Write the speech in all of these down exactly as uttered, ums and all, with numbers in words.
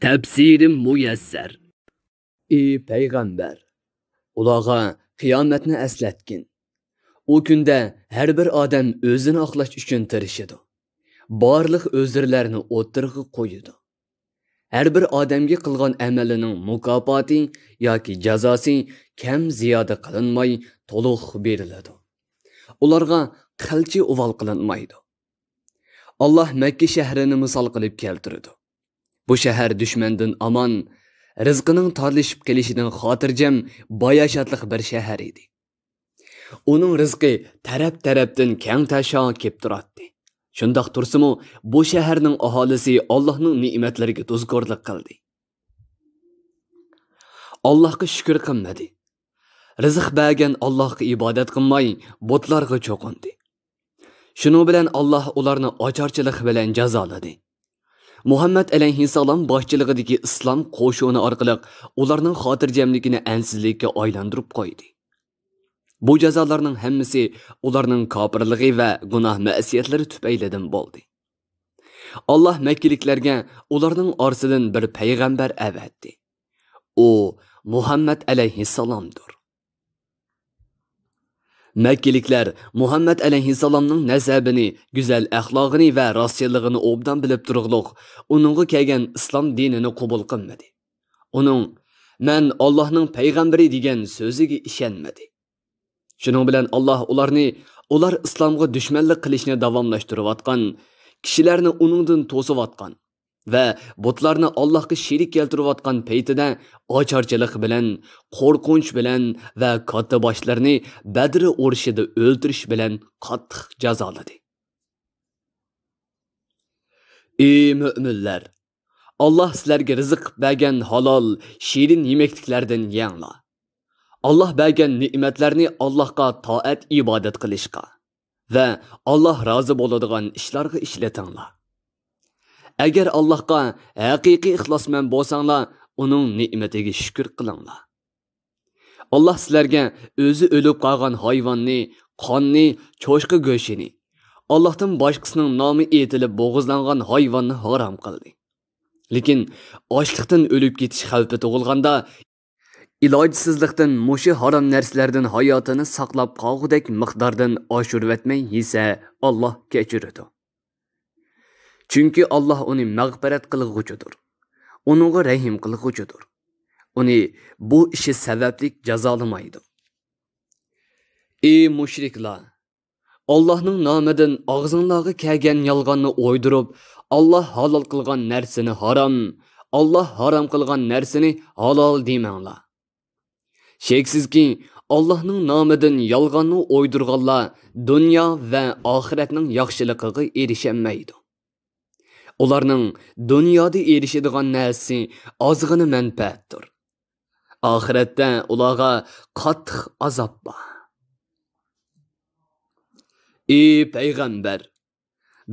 تەپسىرى مۇيەسسەر. ئى پەيغەمبەر، ئۇلارغا قىيامەتنى ئەسلەتكىن. ئۇ كۈندە ھەر بىر ئادەم ئۆزىنى ئاقلاش ئۈچۈن تىرىشىدۇ. بارلىق ئۆزرىلەرنى ئوتتۇرىغا قويىدۇ. ھەر بىر ئادەمگە قىلغان ئەمىلىنىڭ مۇكاپاتى ياكى جازاسى كەم زىيادە قىلىنماي، تولۇق بېرىلىدۇ. ئۇلارغا قىلچە ئۇۋال قىلىنمايدۇ. ئاللاھ مەككە شەھىرىنى مىسال قىلىپ كەلتۈرىدۇ. بۇ شەھەر دۈشمەندىن ئامان، رىزقىنىڭ تارلىشىپ قېلىشىدىن خاتىرجەم، باياشاتلىق بىر شەھەر ئىدى. ئۇنىڭ رىزقى تەرەپ-تەرەپتىن كەڭ تەشا كېلىپ تۇراتتى. شۇنداق تۇرسىمۇ، بۇ شەھەرنىڭ ئاھالىسى ئاللاھنىڭ نېمەتلىرىگە تۇزكورلۇق قىلدى. ئاللاھقا شۈكۈر قىلمىدى. رىزىق بەرگەن ئاللاھقا ئىبادەت قىلماي، بۇتلارغا چوقۇندى. شۇنىڭ بىلەن ئاللاھ ئۇلارنى ئاچارچىلىق بىلەن جازالىدى. مۇھەممەد ئەلەيھىسسالام باشچىلىقىدىكى ئىسلام قوشۇنى ئارقىلىق ئۇلارنىڭ خاتىرجەملىكىنى ئەنسىزلىككە ئايلاندۇرۇپ قويدى. بۇ جازالارنىڭ ھەممىسى ئۇلارنىڭ كاپىرلىقى ۋە گۇناھ مەسىيەتلىرى تۈپەيلىدىن بولدى. ئاللاھ مەككىلىكلەرگە ئۇلارنىڭ ئارىسىدىن بىر پەيغەمبەر ئەۋەتتى. ئۇ مۇھەممەد ئەلەيھىسسالامدۇر. مەككىلىكلەر مۇھەممەد ئەلەيھىسسالامنىڭ نەسەبىنى، گۈزەل ئەخلاقىنى ۋە راستچىللىقىنى ئوبدان بىلىپ تۇرۇقلۇق، ئۇنىڭغا كەلگەن ئىسلام دىنىنى قوبۇل قىلمىدى. ئۇنىڭ «مەن ئاللاھنىڭ پەيغەمبىرى» دېگەن سۆزىگە ئىشەنمىدى. شۇنىڭ بىلەن ئاللاھ ئۇلارنى، ئۇلار ئىسلامغا دۈشمەنلىك قىلىشنى داۋاملاشتۇرۇۋاتقان، كىشىلەرنى ئۇنىڭدىن توسۇۋاتقان ۋە بۇتلارنى ئاللاھقا شېرىك كەلتۈرۈۋاتقان پەيتىدە ئاچارچىلىق بىلەن، قورقۇنچ بىلەن ۋە كاتتا باشلىرىنى بەدر ئۇرۇشىدا ئۆلتۈرۈش بىلەن قاتتىق جازالىدى. ئى مۆمىنلەر! ئاللاھ سىلەرگە رىزىق بەرگەن ھالال، شېرىن يېمەكلىكلەردىن يەڭلار. ئاللاھ بەرگەن نېمەتلەرنى ئاللاھقا تائەت ئىبادەت قىلىشقا ۋە ئاللاھ رازى بولىدىغان ئىشلارغا ئىشلىتىڭلار. ئەگەر ئاللاھقا ھەقىقىي ئىخلاسمەن بولساڭلار، ئۇنىڭ نېمىتىگە شۈكۈر قىلىڭلار. ئاللاھ سىلەرگە ئۆزى ئۆلۈپ قالغان ھايۋاننى، قاننى، چوشقا گۆشىنى، ئاللاھتىن باشقىسىنىڭ نامى ئېيتىلىپ بوغۇزلانغان ھايۋاننى ھارام قىلدى. لېكىن ئاچلىقتىن ئۆلۈپ كېتىش خەۋپى تۇغۇلغاندا، ئىلاجسىزلىقتىن مۇشۇ ھارام نەرسىلەردىن ھاياتىنى ساقلاپ قالغۇدەك مىقداردىن ئاشۇرۇۋەتمەي يېسە، ئاللاھ كەچۈرىدۇ. چۈنكى ئاللاھ ئۇنى مەغپىرەت قىلغۇچىدۇر، ئۇنىڭغا رەھىم قىلغۇچىدۇر. ئۇنى بۇ ئىشى سەۋەبلىك جازالىمايدۇ. ئى مۇشرىكلار! ئاللاھنىڭ نامىدىن ئاغزىڭلارغا كەلگەن يالغاننى ئويدۇرۇپ، ئاللاھ ھالال قىلغان نەرسىنى ھارام، ئاللاھ ھارام قىلغان نەرسىنى ھالال دېمەڭلار. شەكسىزكى، ئاللاھنىڭ نامىدىن يالغاننى ئويدۇرغانلار دۇنيا ۋە ئاخىرەتنىڭ ياخشىلىقىغا ئېرىشەلمەيدۇ. ئۇلارنىڭ دۇنيادا ئېرىشىدىغان نەرسىسى ئازغىنە مەنپەئەتتۇر. ئاخىرەتتە ئۇلارغا قاتتىق ئازاب بار. ئى پەيغەمبەر!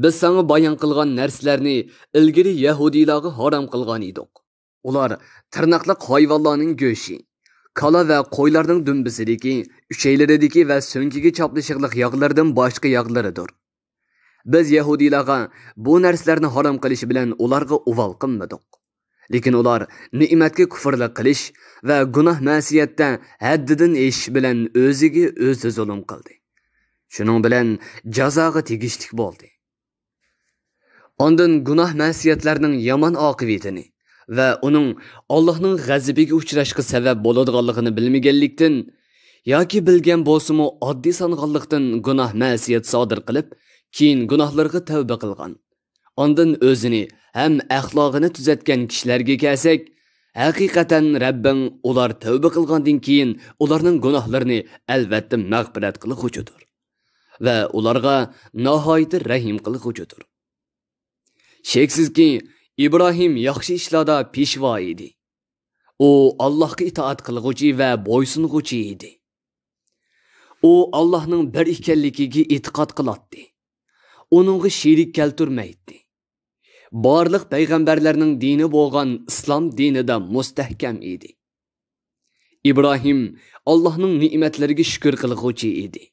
بىز ساڭا بايان قىلغان نەرسىلەرنى ئىلگىرى يەھۇدىيلارغا ھارام قىلغان ئىدۇق. ئۇلار تىرناقلىق ھايۋانلارنىڭ گۆشى، كالا ۋە قويلارنىڭ دۈمبىسىدىكى، ئۈچەيلىرىدىكى ۋە سۆڭىكىگە چاپلىشىقلىق ياغلىرىدىن باشقا ياغلىرىدۇر. بىز يەھۇدىيلارغا بۇ نەرسىلەرنى ھارام قىلىش بىلەن ئۇلارغا ئۇۋال قىلمىدۇق. لېكىن ئۇلار نېمەتكە كۇفرلۇق قىلىش ۋە گۇناھ مەسىيەتتە ھەددىدىن ئېشىش بىلەن ئۆزىگە ئۆزى زۇلۇم قىلدى. شۇنىڭ بىلەن جازاغا تېگىشلىك بولدى. ئاندىن گۇناھ مەسىيەتلەرنىڭ يامان ئاقىۋىتىنى ۋە ئۇنىڭ ئاللاھنىڭ غەزىپىگە ئۇچراشقا سەۋەب بولىدىغانلىقىنى بىلمىگەنلىكتىن ياكى بىلگەن بولسىمۇ ئاددىي سانغانلىقتىن گۇناھ مەسىيەت سادىر قىلىپ، كېيىن گۇناھلىرىغا تەۋبە قىلغان، ئاندىن ئۆزىنى ھەم ئەخلاقىنى تۈزەتكەن كىشىلەرگە كەلسەك، ھەقىقەتەن رەببىڭ ئۇلار تەۋبە قىلغاندىن كېيىن ئۇلارنىڭ گۇناھلىرىنى ئەلۋەتتە مەغپىرەت قىلغۇچىدۇر ۋە ئۇلارغا ناھايىتى رەھىم قىلغۇچىدۇر. شەكسىزكى، ئىبراھىم ياخشى ئىشلاردا پېشۋا ئىدى. ئۇ ئاللاھقا ئىتائەت قىلغۇچى ۋە بويسۇنغۇچى ئىدى. ئۇ ئاللاھنىڭ بىر ئىكەنلىكىگە ئېتىقاد قىلاتتى. ئۇنىڭغا شېرىك كەلتۈرمەيتتى. بارلىق پەيغەمبەرلەرنىڭ دىنى بولغان ئىسلام دىنىدا مۇستەھكەم ئىدى. ئىبراھىم ئاللاھنىڭ نېمەتلىرىگە شۈكۈر قىلغۇچى ئىدى.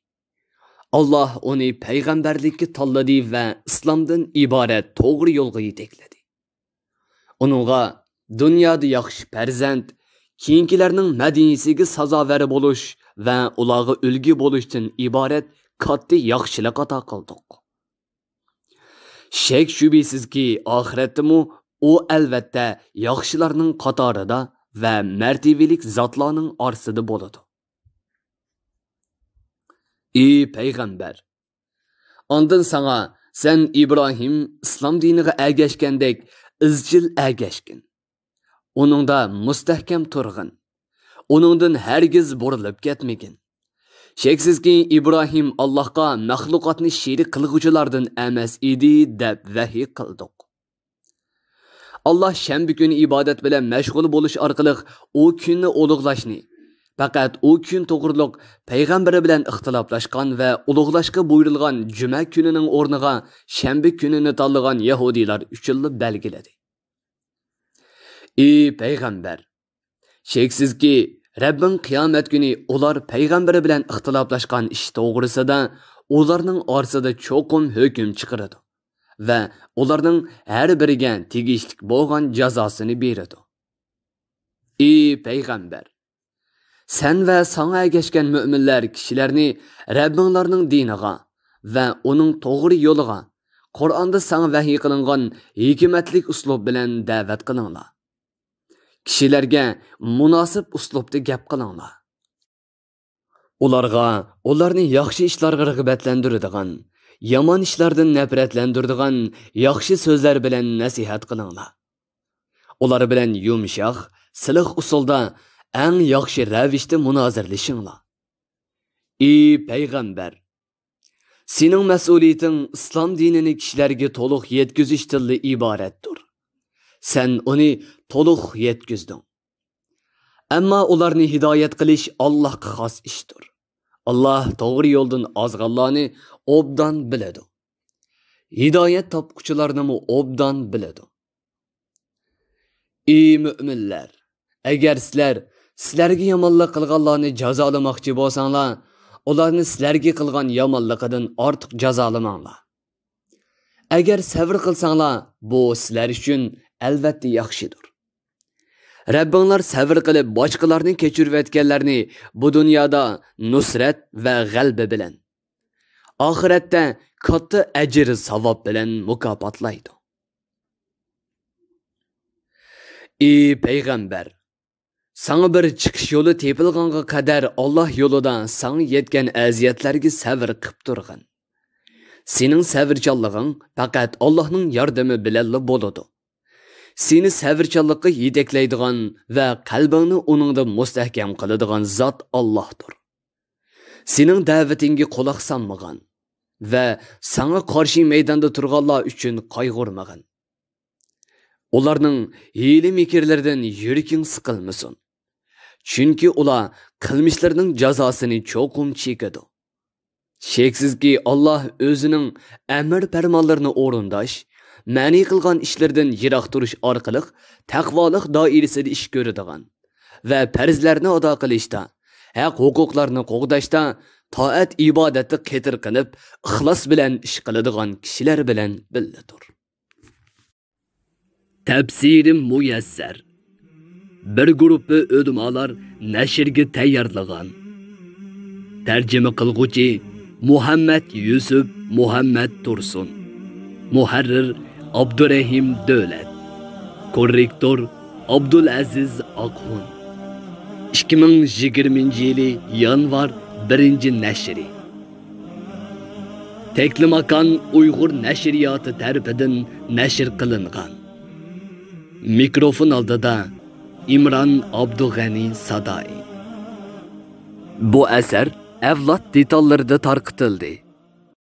ئاللاھ ئۇنى پەيغەمبەرلىككە تاللىدى ۋە ئىسلامدىن ئىبارەت توغرا يولغا يېتەكلىدى. ئۇنىڭغا دۇنيادا ياخشى پەرزەنت، كېيىنكىلەرنىڭ مەدھىيىسىگە سازاۋەر بولۇش ۋە ئۇلارغا ئۈلگە بولۇشتىن ئىبارەت كاتتا ياخشىلىق ئاتا قىلدۇق. شەك-شۈبھىسىزكى، ئاخىرەتتىمۇ ئۇ ئەلۋەتتە ياخشىلارنىڭ قاتارىدا ۋە مەرتىۋىلىك زاتلارنىڭ ئارىسىدا بولىدۇ. ئى پەيغەمبەر! ئاندىن ساڭا، سەن ئىبراھىم ئىسلام دىنىغا ئەگەشكەندەك ئىزچىل ئەگەشكىن. ئۇنىڭدا مۇستەھكەم تۇرغىن. ئۇنىڭدىن ھەرگىز بۇرۇلۇپ كەتمىگىن. شەكسىزكى، ئىبراھىم ئاللاھقا مەخلۇقاتنى شېرىك قىلغۇچىلاردىن ئەمەس ئىدى، دەپ ۋەھىي قىلدۇق. ئاللاھ شەنبە كۈنى ئىبادەت بىلەن مەشغۇل بولۇش ئارقىلىق ئۇ كۈننى ئۇلۇغلاشنى، پەقەت ئۇ كۈن توغرۇلۇق پەيغەمبىرى بىلەن ئىختىلاپلاشقان ۋە ئۇلۇغلاشقا بۇيرۇلغان جۈمە كۈنىنىڭ ئورنىغا شەنبە كۈنىنى تاللىغان يەھۇدىيلار ئۈچۈنلا بەلگىلىدى. ئى پەيغەمبەر! شەكسىزكى، رەببىڭ قىيامەت كۈنى ئۇلار پەيغەمبىرى بىلەن ئىختىلاپلاشقان ئىش توغرىسىدا ئۇلارنىڭ ئارىسىدا چوقۇم ھۆكۈم چىقىرىدۇ ۋە ئۇلارنىڭ ھەر بىرىگە تېگىشلىك بولغان جازاسىنى بېرىدۇ. ئى پەيغەمبەر! سەن ۋە ساڭا ئەگەشكەن مۆمىنلەر كىشىلەرنى رەببىڭلارنىڭ دىنىغا ۋە ئۇنىڭ توغرا يولىغا، قۇرئاندا ساڭا ۋەھىي قىلىنغان ھېكمەتلىك ئۇسلۇب بىلەن دەۋەت قىلىڭلار. كىشىلەرگە مۇناسىپ ئۇسلۇبتا گەپ قىلىڭلار. ئۇلارغا ئۇلارنى ياخشى ئىشلارغا رىغبەتلەندۈرىدىغان، يامان ئىشلاردىن نەپرەتلەندۈرىدىغان ياخشى سۆزلەر بىلەن نەسىھەت قىلىڭلار. ئۇلار بىلەن يۇمشاق، سىلىق ئۇسۇلدا، ئەڭ ياخشى رەۋىشتە مۇنازىرىلىشىڭلار. ئى پەيغەمبەر! سېنىڭ مەسئۇلىيىتىڭ ئىسلام دىنىنى كىشىلەرگە تولۇق يەتكۈزۈشتىنلا ئىبارەتتۇر. سەن ئۇنى تولۇق يەتكۈزدۈڭ. ئەمما ئۇلارنى ھىدايەت قىلىش ئاللاھقا خاس ئىشتۇر. ئاللاھ توغرا يولدىن ئازغانلارنى ئوبدان بىلىدۇ. ھىدايەت تاپقۇچىلارنىمۇ ئوبدان بىلىدۇ. ئى مۆمىنلەر! ئەگەر سىلەر سىلەرگە يامانلىق قىلغانلارنى جازالىماقچى بولساڭلار، ئۇلارنى سىلەرگە قىلغان يامانلىقىدىن ئارتۇق جازالىماڭلار. ئەگەر سەۋر قىلساڭلار، بۇ سىلەر ئۈچۈن ئەلۋەتتە ياخشىدۇر. رەببىڭلار سەۋر قىلىپ باشقىلارنى كەچۈرۈۋەتكەنلەرنى بۇ دۇنيادا نۇسرەت ۋە غەلىبە بىلەن، ئاخىرەتتە كاتتا ئەجىر-ساۋاب بىلەن مۇكاپاتلايدۇ. ئى پەيغەمبەر! ساڭا بىر چىقىش يولى تېپىلغانغا قەدەر ئاللاھ يولىدا ساڭا يەتكەن ئەزىيەتلەرگە سەۋر قىپ تۇرغىن. سېنىڭ سەۋرچانلىقىڭ پەقەت ئاللاھنىڭ ياردىمى بىلەنلا بولىدۇ. سېنى سەۋرچانلىققا يېتەكلەيدىغان ۋە قەلبىڭنى ئۇنىڭدا مۇستەھكەم قىلىدىغان زات ئاللاھتۇر. سېنىڭ دەۋىتىڭگە قۇلاق سالمىغان ۋە ساڭا قارشى مەيداندا تۇرغانلار ئۈچۈن قايغۇرمىغىن. ئۇلارنىڭ ھىيلە-مىكىرلىرىدىن يۈرىكىڭ سىقىلمىسۇن. چۈنكى ئۇلار قىلمىشلىرىنىڭ جازاسىنى چوقۇم چېكىدۇ. شەكسىزكى، ئاللاھ ئۆزىنىڭ ئەمر-پەرمانلىرىنى ئورۇنداش، مەنئى قىلغان ئىشلىرىدىن يىراق تۇرۇش ئارقىلىق تەقۋالىق دائىرىسىدە ئىش كۆرىدىغان ۋە پەرزلەرنى ئادا قىلىشتا، ھەق-ھوقۇقلارنى قوغداشتا، تائەت-ئىبادەتتە قېتىرقىنىپ، ئىخلاس بىلەن ئىش قىلىدىغان كىشىلەر بىلەن بىللىدۇر. تەپسىرى مۇيەسسەر. بىر گۇرۇپپا ئۆلىمالار نەشرگە تەييارلىغان. تەرجىمە قىلغۇچى مۇھەممەد يۈسۈپ مۇھەممەد تۇرسۇن. مۇھەررىر ئابدۇرەھىم دۆلەت. كوررېكتور ئابدۇلئەزىز ئاقخۇن. ئىككى مىڭ يىگىرمىنچى يىلى يانۋار بىرىنچى نەشرى. تەكلىماكان ئۇيغۇر نەشرىياتى تەرىپىدىن نەشر قىلىنغان. مىكروفون ئالدىدا ئىمران ئابدۇغەنى سادائى. بۇ ئەسەر ئەۋلاد دېتاللىرىدا تارقىتىلدى.